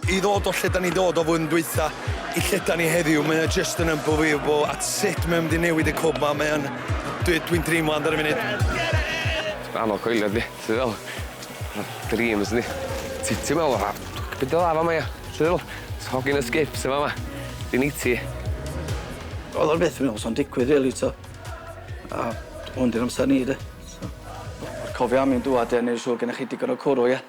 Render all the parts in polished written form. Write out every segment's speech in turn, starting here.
I ddod o lle 'dan ni'n dod o flwyddyn dwytha i lle 'dan ni heddiw, mae o jyst yn unbelievable at sut mae o'n mynd i newid y clwb 'ma, mae o'n... Dwi, dwi'n dreamland ar y funud. Anodd coelio yndi? Ti feddwl? Dreams yndi? Ti ti'n meddwl fatha, be' 'di o fa' 'ma ia? Ti feddwl? Hogyn y skips yn fa' 'ma. Dim 80. O'dd o'r byth yn meddwl sa'n digwydd rili t'o'? A hwn 'di'r amser ni de? So. Cofio am un dŵad de neu' siŵr gennych chi digon o cwrw ia?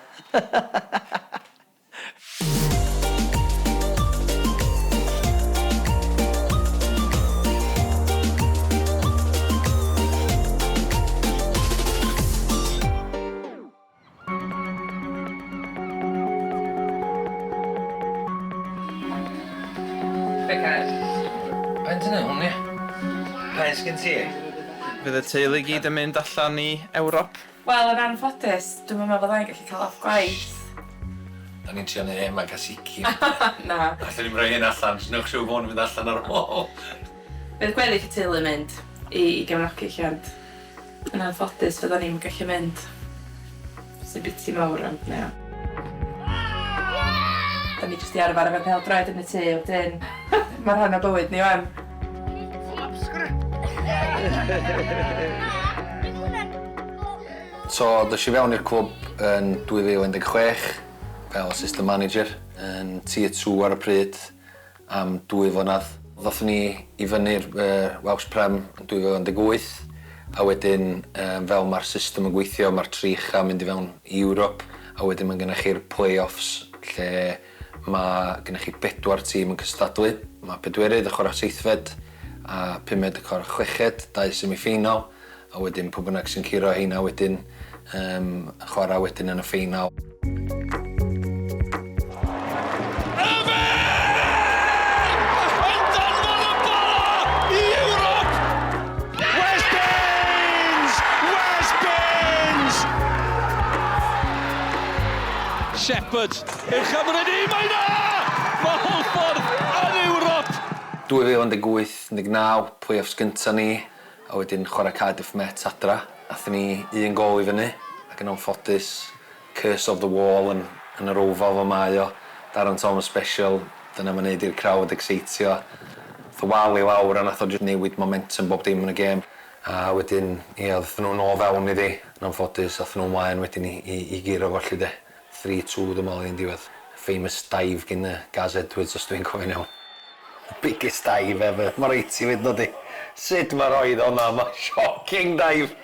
Be Ced? Faint yn hwn ia? Faint sgin ti? Fydd y teulu i gyd yn mynd allan i Ewrop? Wel, yn anffodus, dwi'm yn meddwl fydda i'n gallu cael off gwaith. Da ni'n trio neud Emma Gasicki. Na. Allwn ni'm rhoi hyn allan, newch siŵr bo' hwn yn mynd allan ar ôl. Fydd gweddill y teulu yn mynd i i gefnogi 'lly ond yn anffodus fyddan ni'm yn gallu mynd. Sy'n biti mawr ond ia. Da ni jyst 'di arfer efo pêl-droed yn y tŷ wedyn ma'n rhan o bywyd ni 'wan. So ddes i fewn i'r clwb yn 2016 fel assistant manager yn tier two ar y pryd am dwy flynadd. Ddothon ni i fyny'r yy Welsh Prem yn 2018 a wedyn yym fel ma'r system yn gweithio ma'r tri ucha yn mynd i fewn i Ewrop a wedyn ma' gennych chi'r play-offs lle Ma' gennych chi bedwar tîm yn cystadlu. Ma' pedwerydd yn chwarae seithfed a pumed yn chwarae chweched, dau semi-final, a wedyn pwy bynnag sy'n curo heina wedyn yym yn chwarae wedyn yn y ffeinal. Yn danfon y bola i Ewrop! Wes Baines! Wes Baines! Shepherd I'r Chymru ni, mae 'na! Mae Hwlffordd yn Ewrop! 2018, 19, play-offs gynta ni, a wedyn chwarae Cardiff Met adra. Athon ni un gôl i fyny, ac yn anffodus, curse of the wall yn yn yr Oval fel mae o. Darren Thomas special, dyna ma'n neud i'r crowd ecseitio. Ath y wal i lawr a nath o jyst newid momentum bob dim yn y gêm. A wedyn, ia, ddothon nhw nôl fewn iddi, yn anffodus, athon nhw mlaen wedyn i i i guro fo 'lly de. Three two dwi me'wl yn diwedd. Famous dive gin yy Gaz Edwards os dwi'n cofio'n iawn. Biggest dive ever. Ma reit ti fynd nadi? Sut ma roid o 'na? Ma shocking dive!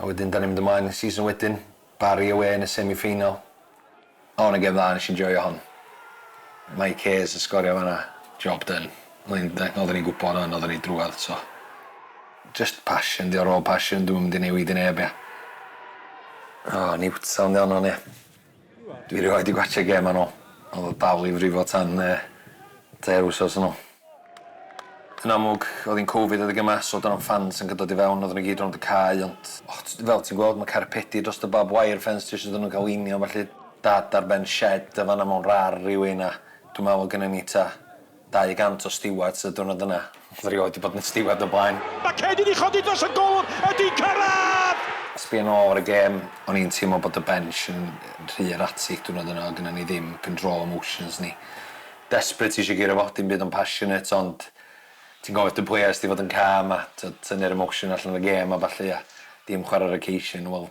A wedyn 'dan ni'n mynd ymlaen y season wedyn. Barry away yn y semi final. O o'n gêm dda nesh i enjoio hon. Mike Hayes yn sgorio fan 'na. Job done. Oedden ni'n gwybod ŵan oedden ni drwadd so. Just passion 'di o raw passion dwi'm yn mynd i newid i neb ia. O Newtown 'di honno'n ia. Dwi rioed 'di gwatsiad gêm yn ôl. O'dd o dal i frifo tan yy tair wsos yn ôl. Yn amlwg, oedd hi'n Covid adeg yma, so doedd na'm fans yn cael dod i fewn, oedden nhw i gyd rownd y cae, ond och, fel ti'n gweld, mae carpedi dros y barbed wire fence, ti isio iddyn nhw gael einio felly. Dad ar ben shed yn fan'na mewn rar rywun, a dwi'n meddwl oedd gynnon ni tua 200 o stewards y diwrnod yna. Oedd erioed 'di bod yn steward o'r blaen. Mae Cedi 'di chodi dros y golwr, ydy'n cyrraedd! Sbio nôl ar y gêm, o'n i'n teimlo bod y bench yn rhy erratic diwrnod yna, oedd gynnon ni ddim control emotions ni. Desperate isio guro fo, dim byd yn passionate ond ti'n gofio wrth y players di fod yn calm a t'od tynnu'r emotion allan o'r gêm a ballu a dim chwarae'r occasion wel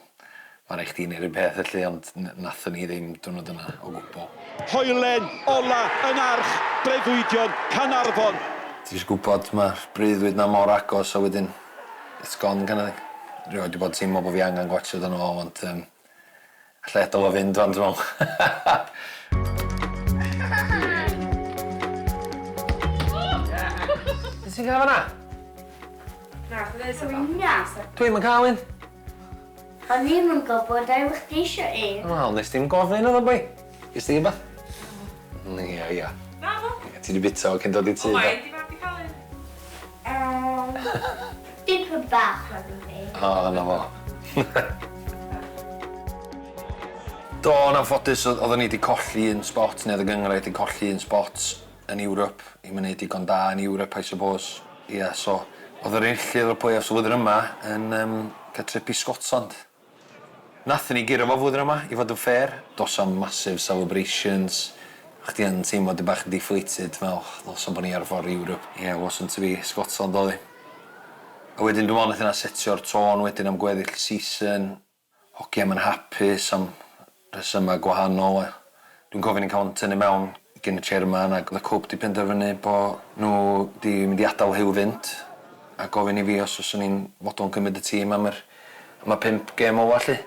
ma' rai' chdi neud yr un peth felly ond nathon ni ddim diwrnod yna o gwbwl. Hoelen ola yn arch breuddwydion Caernarfon. Ti jyst gwbod ma'r breuddwyd 'na mor agos a wedyn it's gone kind of thing. Rioed 'di bod teimlo bo' fi angan gwatsiad o nôl ond yym Alla i adael o fynd wan dwi'n meddwl. Be ti'n cael fan'na? Na, Na. Dwi'm yn cael un. O'n i'm yn gwybod oedd chdi eisiau un. Wel, nes di'm gofyn oedd o boi. Ges di wbath? Ia, ia. Naddo. Ti 'di bita o cyn dod i tŷ do? O di mam 'di cael un? Yym, dipyn bach oedd i fi. O, 'na fo. Do, yn anffodus oedden ni 'di colli un spot, neu oedd y gynghrair 'di colli un spot yn Ewrop, i'm yn neud digon da yn Ewrop I suppose. Ia, so oedd yr enillydd o'r play-offs y flwyddyn yma yn yym cael trip i Scotland. Nathon ni guro fo flwyddyn yma, i fod yn fair. Does 'am massive celebrations. Chdi yn teimlo 'dig bach yn deflated, fel ddylsa bo' ni ar y ffordd i Ewrop. Yeah, wasn't to be, Scotland oedd hi. A wedyn dwi'n meddwl nath hynna setio'r tôn wedyn am gweddill y season. Hogia 'm yn hapus am rhesymau gwahanol. Dwi'n cofio ni'n cael yn tynnu mewn gyn y chairman ac oedd y clwb 'di penderfynu bo' nhw 'di mynd i adael Huw fynd a gofyn i fi os fyswn i'n fodlon cymryd y tîm am yr am y pump gêm ola 'lly.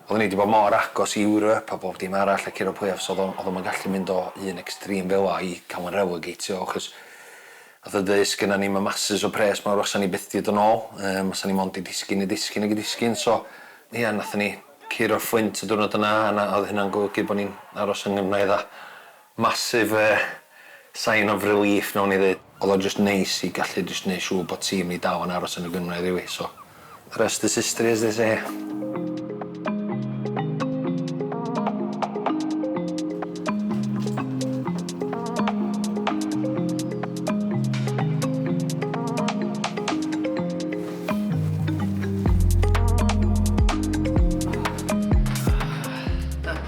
Oedden ni 'di bod mor agos i Ewrop a bob dim arall a curo play-offs oedd o oedd o'm yn gallu mynd o un extreme fela i cael yn relegatio achos Nath o ddeud sgynna ni'm y masses o pres mawr os ni byth 'di dod nôl yym os ni mond 'di disgyn a disgyn ag yn disgyn so ia nathon ni curo Fflint y diwrnod yna a 'na o'dd hynna'n golygu bo' ni'n aros yng Nghymru a massive yy sign of relief nawn ni ddeud. O'dd o jyst neis i gallu jyst neu' siŵr bo' tîm ni dal yn aros yn y gynghrair rili so the rest is history as they say.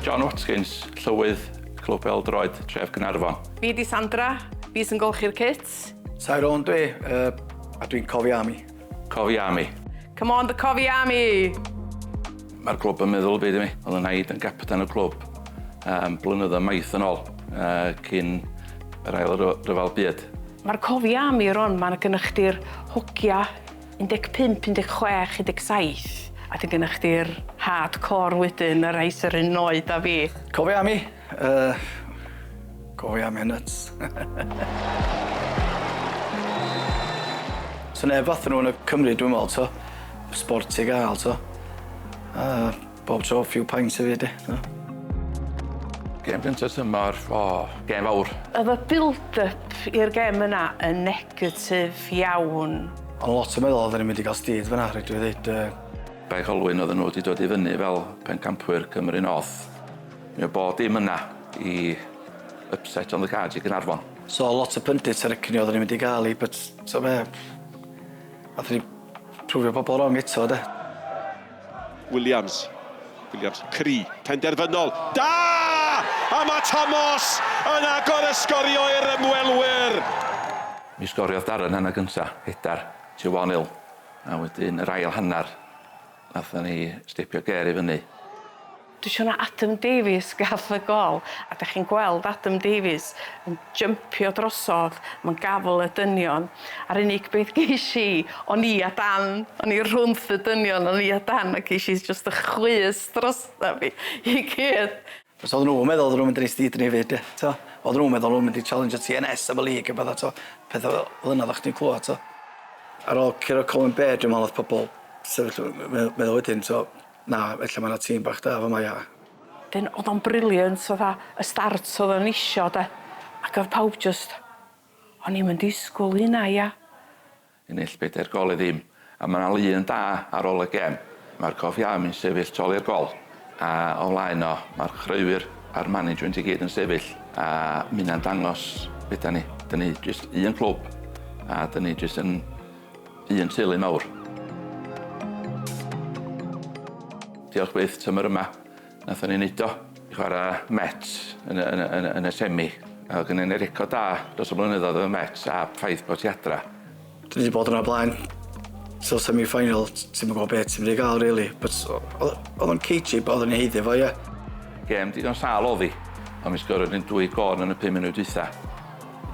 John Watkins, Llywydd Clwb Pêl-droed Tref Caernarfon. Fi 'di Sandra, fi sy'n golchi'r kit. Tyrone dwi, yy, a dwi'n Cofi Army. Cofi Army. Come on the Cofi Army! Mae'r clwb yn meddwl byd i mi. Oedd 'y nhaid yn gapten y clwb um, blynyddoedd maith yn ôl, uh, cyn yr ail ryfel byd. Mae'r Cofi Army Ron, mae gennych chdi'r hogia 15, 16, 17, a dyn gennych chdi'r hardcore wedyn, y rhai sy'n rhan oed a fi. Cofi Army, uh, Cofi Army nuts. So neb fath nhw yn y Cymru dwi'n meddwl, to. Sport i gael, to. A bob tro few pints hefyd, de. So. Gêm gyntaf tymor, o, gêm fawr. Oedd y build-up i'r gêm yna yn negatif iawn. Ond lot o meddwl oedden ni'n mynd i gael steed fyna, rhaid i fi ddweud. Bae Colwyn oedden nhw wedi dod i fyny fel pencampwyr Cymru North. Mi oedd bob dim yna i upset on the cards i Gaernarfon. So lot o pundits yn recnio oedden ni'n mynd i gael i, but so be, nathon ni prwfio pobl wrong eto, de. Williams. Williams, cry, penderfynol. Da! A mae Thomas yn agor y sgorio i'r ymwelwyr. Mi sgoriodd Darren hanner gynta, header, 2-1. A wedyn yr ail hanner, nathon ni stepio gêr i fyny. Dwi siŵr na Adam Davies gath y gol a 'dach chi'n gweld Adam Davies yn jympio drosodd ma'n gafel y dynion a'r unig beth gesh i o'n i a Dan o'n i rhwngth y dynion o'n i a Dan a gesh i jyst y chwys drosta fi i gyd. Os oedden nhw'n meddwl oedden nhw'n mynd i steed ni 'fyd ie t'o'? Oedden nhw'n meddwl nhw'n mynd i challenge TNS am y league a petha t'o'? Petha fel yna oddach chdi'n clywad t'o'? Ar ôl curo Colwyn Bay dwi'n me'wl o'dd pobol sefyll meddwl wedyn t'o' na ella ma' 'na tîm bach da fama ia. 'Dyn o'dd o'n brilliant fatha y start o'dd o'n isio de ac o'dd pawb jyst o'n i'm yn disgwl hynna ia. Ennill bedair gol i ddim a ma' 'na lun da ar ôl y gêm. Ma'r Cofi Army'n sefyll tu ôl i'r gol a o flaen o ma'r chwaraewyr a'r management i gyd yn sefyll a ma' hynna'n dangos be' 'dan ni. 'Dan ni jyst un clwb a 'dan ni jyst yn un teulu mawr. Diolch byth tymor yma nathon ni neud o i chwara Met yn y yn y yn y yn y semi. A o'dd gynnon ni record da dros y blynyddoedd efo Met a ffaith bo' ti adra. Dwi 'di bod yna o blaen. So semi final ti'm yn gwbo be' ti'n mynd i ga'l rili but o'dd o'n cagey but oedden ni haeddu fo ie. Gêm digon sâl o'dd 'i on' mi sgorion ni dwy gôl yn y pum munud dwytha.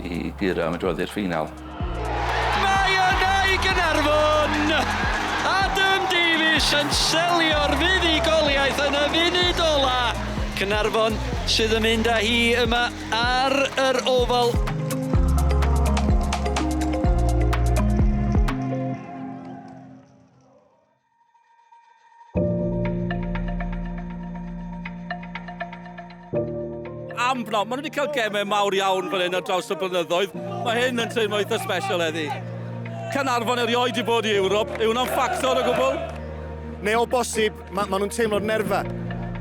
I guro am y droedd i'r ffeinal. Mae yna i Gaernarfon! Adam Davies yn selio'r fuddugoliaeth yn y funud ola. Caernarfon sydd yn mynd â hi yma ar yr Oval. Am bnawn. Maen nhw wedi cael gemau mawr iawn fan hyn ar draws y blynyddoedd. Mae hyn yn teimlo eitha special heddi. Caernarfon erioed i bod i Ewrop, yw hwnna'n ffactor o gwbl? Neu o bosib, ma, ma nhw'n teimlo'r nerfa.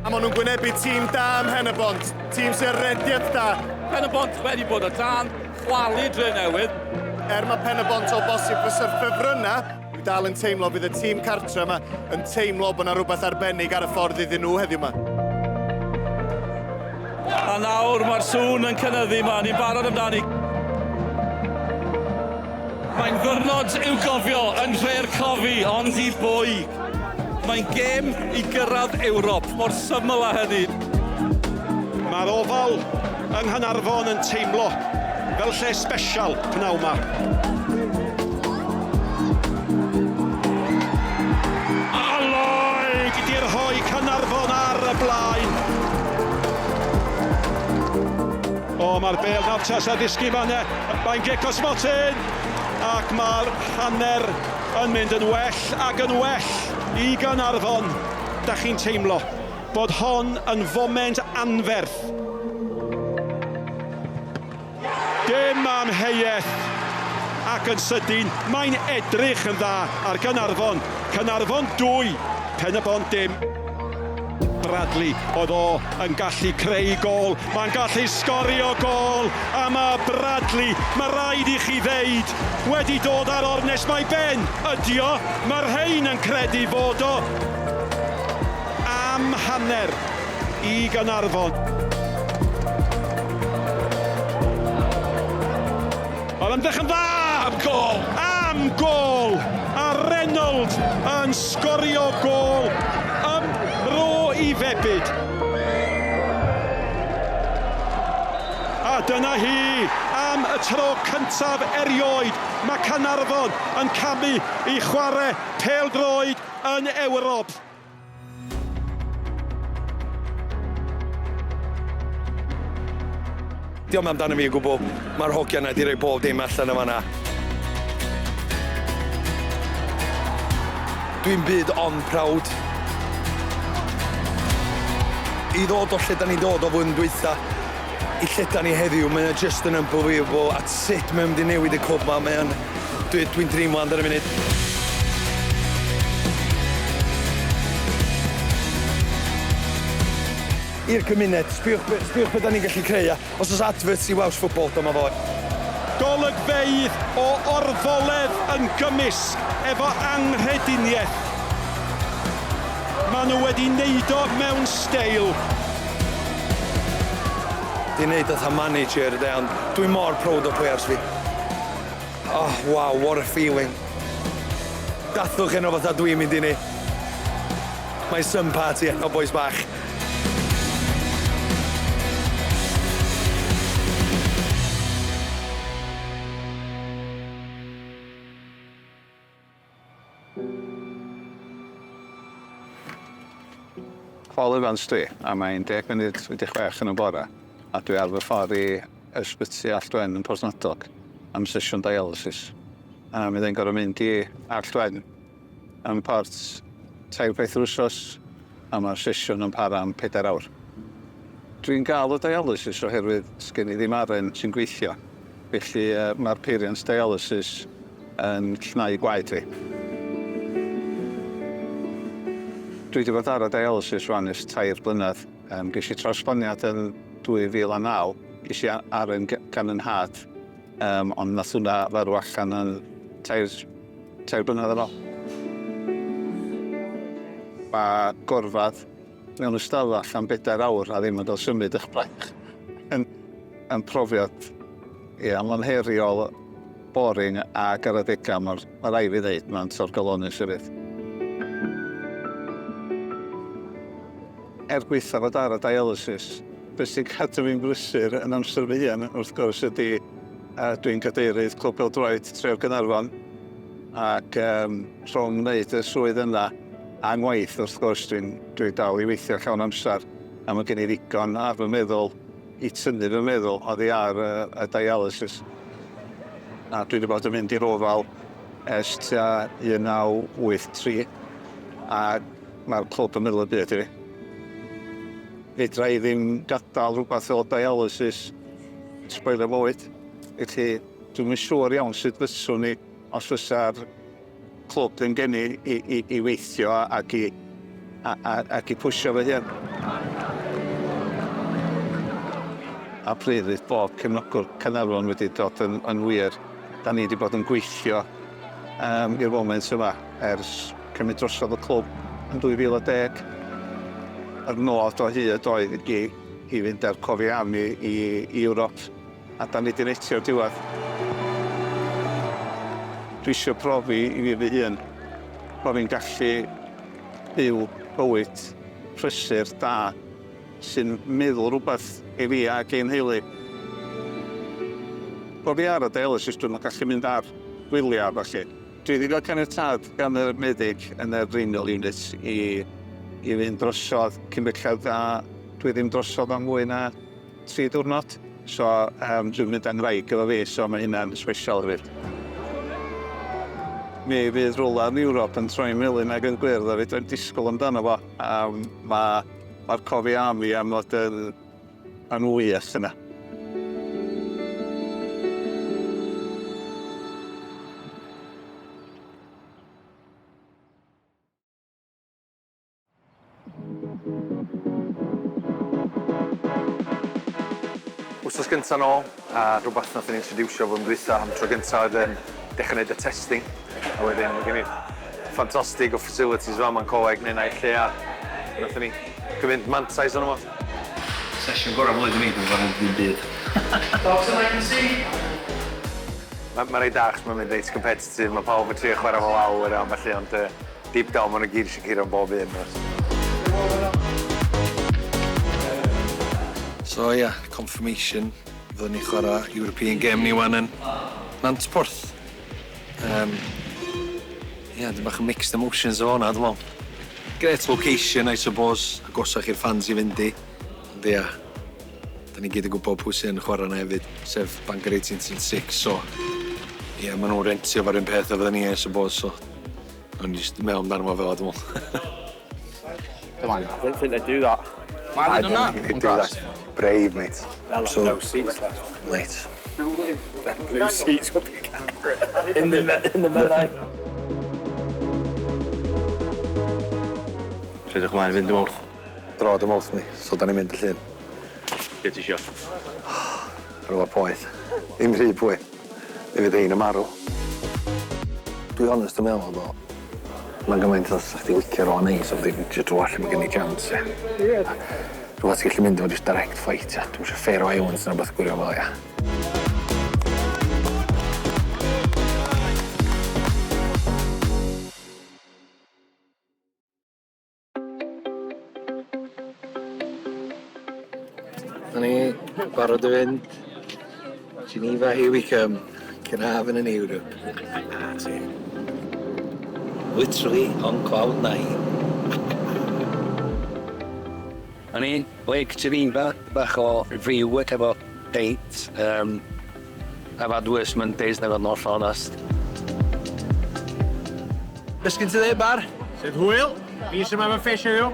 A maen nhw'n gwynebu tîm da ym Mhen-y-bont, tîm sy'n rediad da. Pen-y-bont wedi bod o dan chwalu Drenewydd. Er mae Pen-y-bont o bosib fysa'r ffefrynnau. Dwi'n dal yn teimlo bydd y tîm cartre yma yn teimlo bod yna rhywbeth arbennig ar y ffordd iddyn nhw heddiw yma. A nawr mae'r sŵn yn cynyddu 'ma, ni'n barod amdani. Mae'n ddiwrnod i'w gofio yn Nhre'r Cofi, ond i bwy? Mae'n gêm i gyrraedd Ewrop, mor syml â hynny. Mae'r Oval yng Nghaernarfon yn teimlo fel lle sbesial pnawn 'ma. A Lloyd 'di rhoi Caernarfon ar y blaen. O, mae'r bêl nawr tas a ddisgyn fan 'na. Mae'n gic o smotyn ac mae'r hanner yn mynd yn well ac yn well i Gaernarfon. Da chi'n teimlo bod hon yn foment anferth. Dim amheuaeth ac yn sydyn mae'n edrych yn dda ar Gaernarfon. Caernarfon 2, Pen-y-bont dim. Bradley oedd o yn gallu creu gôl, mae'n gallu sgorio gôl a mae Bradley, mae rhaid i chi ddeud, wedi dod ar ornest mae ben, ydi o, mae'r rhain yn credu fod o am hanner i Gaernarfon. Mae'r ymdrech yn dda! Am gôl! Am gôl! A Reynolds yn sgorio gôl ym mro i febyd. A dyna hi am y tro cyntaf erioed mae Caernarfon yn camu i chwarae pêl-droed yn Ewrop. Dio'm amdano fi o gwbwl. Ma'r hogia 'na 'di roi bob dim allan yn fan 'na. Dwi'n byd ond proud. I ddod o lle 'dan ni'n dod o flwyddyn dwytha i lle 'dan ni heddiw mae o jyst yn unbelievable at sut mae o mynd i newid y clwb 'ma mae o'n dwi dwi'n dreamland ar y funud. I'r cymuned, sbiwch be' sbiwch be' 'dan ni'n gallu creu a os o's adverts i Welsh football dyma fo. Golygfeydd o orfoledd yn gymysg efo anghrediniaeth. Maen nhw wedi neud o mewn steil. Di neud fatha manager de ond dwi mor proud o players fi. Oh wow what a feeling. Dathlwch heno fatha dwi'n mynd i neu'. Mae'n sun party heno bois bach. Paul Evans dwi, a mae'n deg munud wedi chwech yn y bore, a dwi ar fy ffordd i ysbyty Allt Wen yn Porthmadog am sesiwn dialysis. A mi fyddai'n gorfod mynd i Allt Wen am port tair gwaith yr wsos, a mae'r sesiwn yn para am pedair awr. Dwi'n gael y dialysis oherwydd sgen i ddim aren sy'n gweithio, felly mae'r peiriant dialysis yn llnau gwaed fi. Dwi wedi bod ar y dialysis rwan ers tair blynedd. Um, ges i trawsblaniad yn 2009, ges i aren gan yn nhad, um, ond nath hwnna farw allan yn tair, tair blynedd yn ôl. Mae gorfod mewn ystafell am bedair awr a ddim yn cael symud eich braich yn, yn profiad ia, mae'n heriol, boring ac ar adegau mae'r ma rhaid fi ddeud, mae'n torcalonnus hefyd. Er gwaetha fod ar y dialysis, beth sy'n cadw fi'n brysur yn amser fy hun, wrth gwrs, ydy uh, dwi'n gadeirydd Clwb Pêl-droed Tref Gaernarfon ac um, rhwng wneud y swydd yna a ngwaith, wrth gwrs, dwi'n dwi dal i weithio llawn amser a mae gen i ddigon ar fy meddwl i tynnu fy meddwl oddi ar y, y dialysis. A dwi wedi bod yn mynd i'r ofal ers tua 1983 a mae'r clwb yn meddwl y byd i fi. Fedra i ddim gadael rhywbeth fel dialysis sboilio bywyd. Felly dwi'm yn siŵr iawn sut fyswn i os fysa'r clwb ddim gen i i, i, i weithio ac i, a, a, ac i pwsio fy hun. A pryd fydd bob cefnogwr Caernarfon wedi dod yn, yn wir, da ni wedi bod yn gweithio um, i'r foment yma ers cymryd drosodd y clwb yn 2010. Yr nod o hyd oedd i, i fynd â'r Cofi Army i, i Ewrop, a da ni 'di neud o'r diwedd. Dwi eisiau profi i fi fy hun bod fi'n gallu byw bywyd prysur da sy'n meddwl rhywbeth i fi ac i'n nheulu. Bod fi ar y dialysis dwi'm yn gallu mynd ar gwyliau a ballu. Dwi wedi cael caniatâd gan y meddyg yn y renal unit i i fynd drosodd cyn belled a dwi ddim drosodd am fwy na 3 diwrnod. So um, dwi'n mynd â'n ngwraig efo fi, so mae hynna'n special hefyd. Mi fydd rwla yn Ewrop yn troi'n melyn ag yn gwyrdd a fedrai'm disgwyl amdano fo. Um, mae Mae'r Cofi Army am fod yn yn wych yna. Wsos gynta nôl, a rhywbeth nathon ni introducio flwyddyn dwytha am tro gynta oedd yym dechra neud y testing. A wedyn ma' gen i ffantastig o facilities fama yn coleg neu naill lle a nathon ni cymryd mantais ono fo. Sesiwn gorau flwyddyn fi, dwi'm yn gorfod neud ddim byd. Dogs and I can see. Ma' ma' reit da achos ma'n mynd reit competitive, ma' pawb yn trio chwara fo lawr a ballu ond yy deep down ma' nw gyd isio curo bob un oes? So ia, confirmation fyddwn ni'n chwara European game ni wan yn Nantporth. Yym ia, dipyn bach o mixed emotions efo hwnna dwi me'wl. Grêt location I suppose, agosach i'r fans i fynd i. Ond ia, 'dan ni gyd yn gwbo pwy sy yn chwara 'na hefyd, sef Bangor 1876, so ia, ma' nw'n rentio fo'r un peth a fydden ni I suppose, so o'n i jyst yn meddwl amdano fo fel 'a dwi me'wl. Come on, I didn't think they'd do that. Why have they done that? They'd do that. Brave, mate. So, no seats left. Mate. Blue seats would be In the, in the Menai. Rhedwch ymlaen i fynd y Mawrth. Draw dy Mawrth ni, so da ni'n mynd y llun. Be ti isio? Rwla poeth. Ddim rhy poeth. Mi fydd hein yn marw. Dwi onest yn meddwl bo' ma'n gymaint o sa chdi licio rôl neis ond ddim isio trw allan ma' gen i chance ia. Ie. Rwbath ti gallu mynd efo jyst direct flight ia. Dwi'm isio Faroe Islands ne' wbath gwirion fel 'a ia. Na ni, barod i fynd. Geneva, here we come. Caernarfon in Europe. Party. Literally on cloud nine. A ni, Lake Geneva, bach o view efo peint. Um, I've had worse Mondays, na fod yn holl onest. Be sgyn ti ddeud, Bar? Sut hwyl? Fi sy'n efo ffesh heddiw.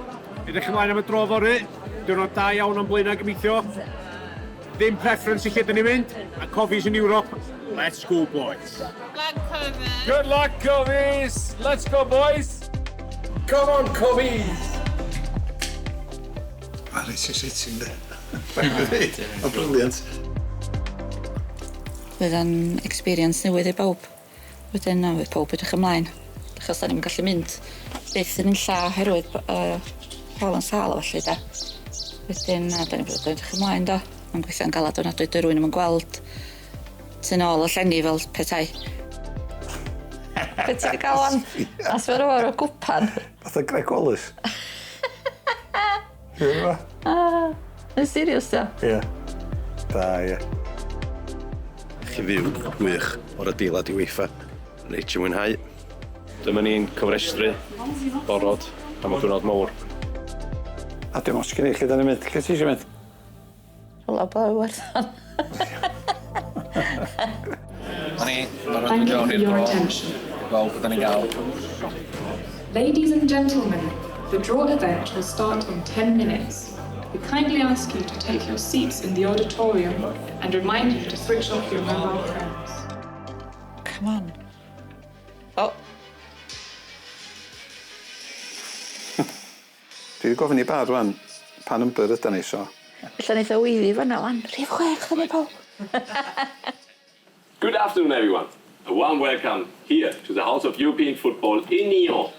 Edrych ymlaen am y dro fory. Diwrnod da iawn o'n blaenau gobeithio. Ddim preference i lle dyn ni'n mynd. A Cofis yn Europe. Let's go, boys. Good luck, Covies! Let's go, boys! Come on, Covies! Mae'n reit exciting, de. Mae'n brilliant. Fydd o'n experience newydd i bawb. Wedyn na fydd pawb edrych ymlaen. Achos da ni'm yn gallu mynd byth yn unlla oherwydd bo- yy Paul yn sâl a ballu de. Wedyn na 'dan ni bod yn edrych ymlaen do? Ma'n gweithio'n galad ofnadwy 'di rywun 'im yn gweld tu nôl y llenni fel petai. Be' ti 'di ga'l ŵan? A sbia rŵan o gwpan. Fatha Greg Wallace. Ie fa? Ah, yn serious 'di o? Ie. Da ie. Chi fyw gwych o'r adeilad UEFA. Reit i mwynhau. Dyma ni'n cofrestru barod am y diwrnod mawr. A dim ots gen i lle 'dan ni'n mynd. Lle ti isio mynd? Rhywle 'blaw Iwerddon. Na ni, barod i fynd i'r dro. Gweld be' 'dan ni'n ga'l. Ladies and gentlemen, the draw event will start in 10 minutes. We kindly ask you to take your seats in the auditorium and remind you to switch off your mobile phones. Come on. O! Dwi 'di gofyn i Bar rŵan pa number ydan ni so. Ella neith o weiddi fan 'na ŵan. Rhif chwech dyna pawb. Good afternoon, everyone. A warm welcome here to the House of European Football in Nyon.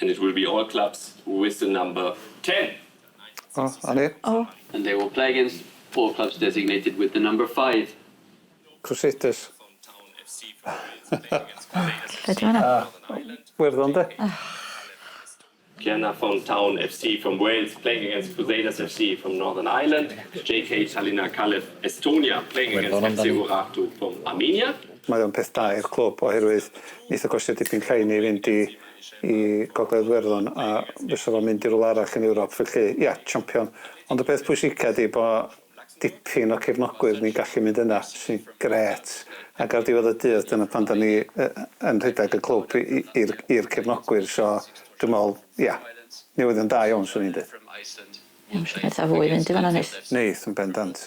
And it will be all clubs with the number 10. O, a ni. O. And they will play against four clubs designated with the number 5. Crusaders. Lle di hwnna? Werddon, de? Caernarfon Town FC from Wales playing against Crusaders FC from Northern Ireland. JK Tallinna Kalev Estonia playing against Werddon FC amdani. Urartu from Armenia. Mae o'n peth da i'r clwb oherwydd neith o gostio dipyn llai ni fynd i, i Gogledd Werddon a fysa fo'n mynd i rwla arall yn Ewrop. Felly, ia, champion. Ond y peth pwysica di bod dipyn o cefnogwyr ni'n gallu mynd yna, sy'n gret. Ac ar diwedd y dydd, dyna pan da ni yy, yn rhedeg y clwb i'r cefnogwyr. So, dwi'n meddwl, ia, newyddion da iawn, swn i'n dweud. Ie, mae'n siŵr neith o fwy fynd i fan'na neith. Neith yn bendant.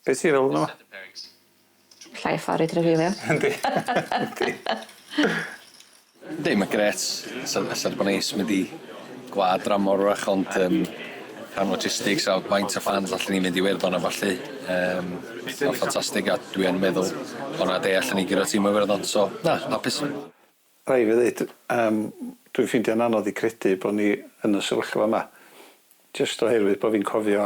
Be ti'n feddwl yma? Llai o ffordd i drafeilio. Yndi. Yndi, mae'n gret. Sa 'di bod neis mynd i gwlad dramor wrach, ond rhan logistics a faint o fans allan ni mynd i Iwerddon a ballu. Ma'n ffantastig a dwi yn meddwl o' 'na de allan ni guro tîm o Iwerddon, so na, hapus. Rhaid fi ddeud, um, dwi'n ffeindio'n anodd i credu bod ni yn y sefyllfa yma. Jyst oherwydd bod fi'n cofio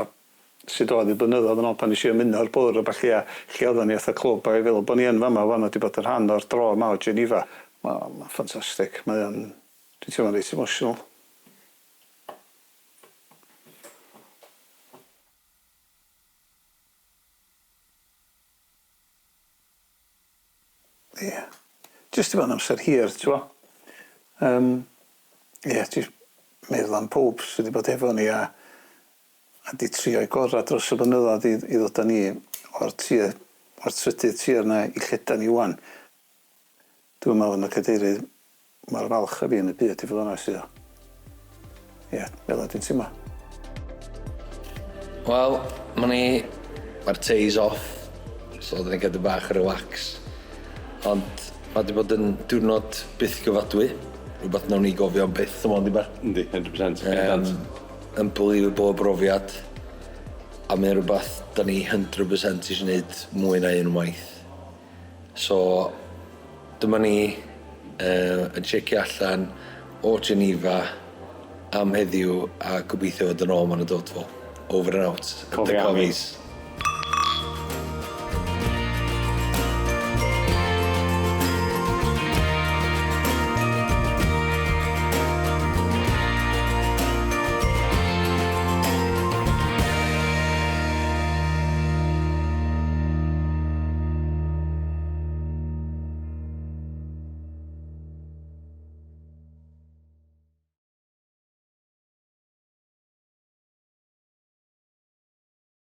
sut oedd i blynyddoedd yn ôl pan nes i ymuno â'r bwrdd a ballu a lle oedden ni fatha clwb a i feddwl bod ni yn fama wan a 'di bod yn rhan o'r dro yma o Geneva. Mae'n ma ffantastig. Mae o'n... Dwi'n teimlo'n reit emotional. Ie. Jyst 'di bod yn amser hir, t'bo'? Ie, jyst meddwl am powb sy 'di bod efo ni a 'di trio'i gora' dros y blynyddoedd i ddod â ni o'r tir o'r trydydd tir 'na i lle 'dan ni ŵan. Dwi'm yn meddwl ma' cadeirydd mor falch â fi yn y byd i fod yn onest iddo. Ie, fel 'a dwi'n teimlo. Wel, ma' ni... Mae'r ties off, so oedden ni'n cadw bach o relax. Ond ma' 'di bod yn diwrnod bythgyfadwy. Rhywbeth nawn ni gofio am byth yma, yndi Bar? Yndi, 100%. Unbelievable o brofiad. A mae'n rhywbeth da ni 100% eisiau gwneud mwy na un waith. So, dyma ni yn checio allan o Geneva am heddiw a gobeithio fod yn ôl ma'n y dod fo. Over and out. Cofi The Army. Cofis.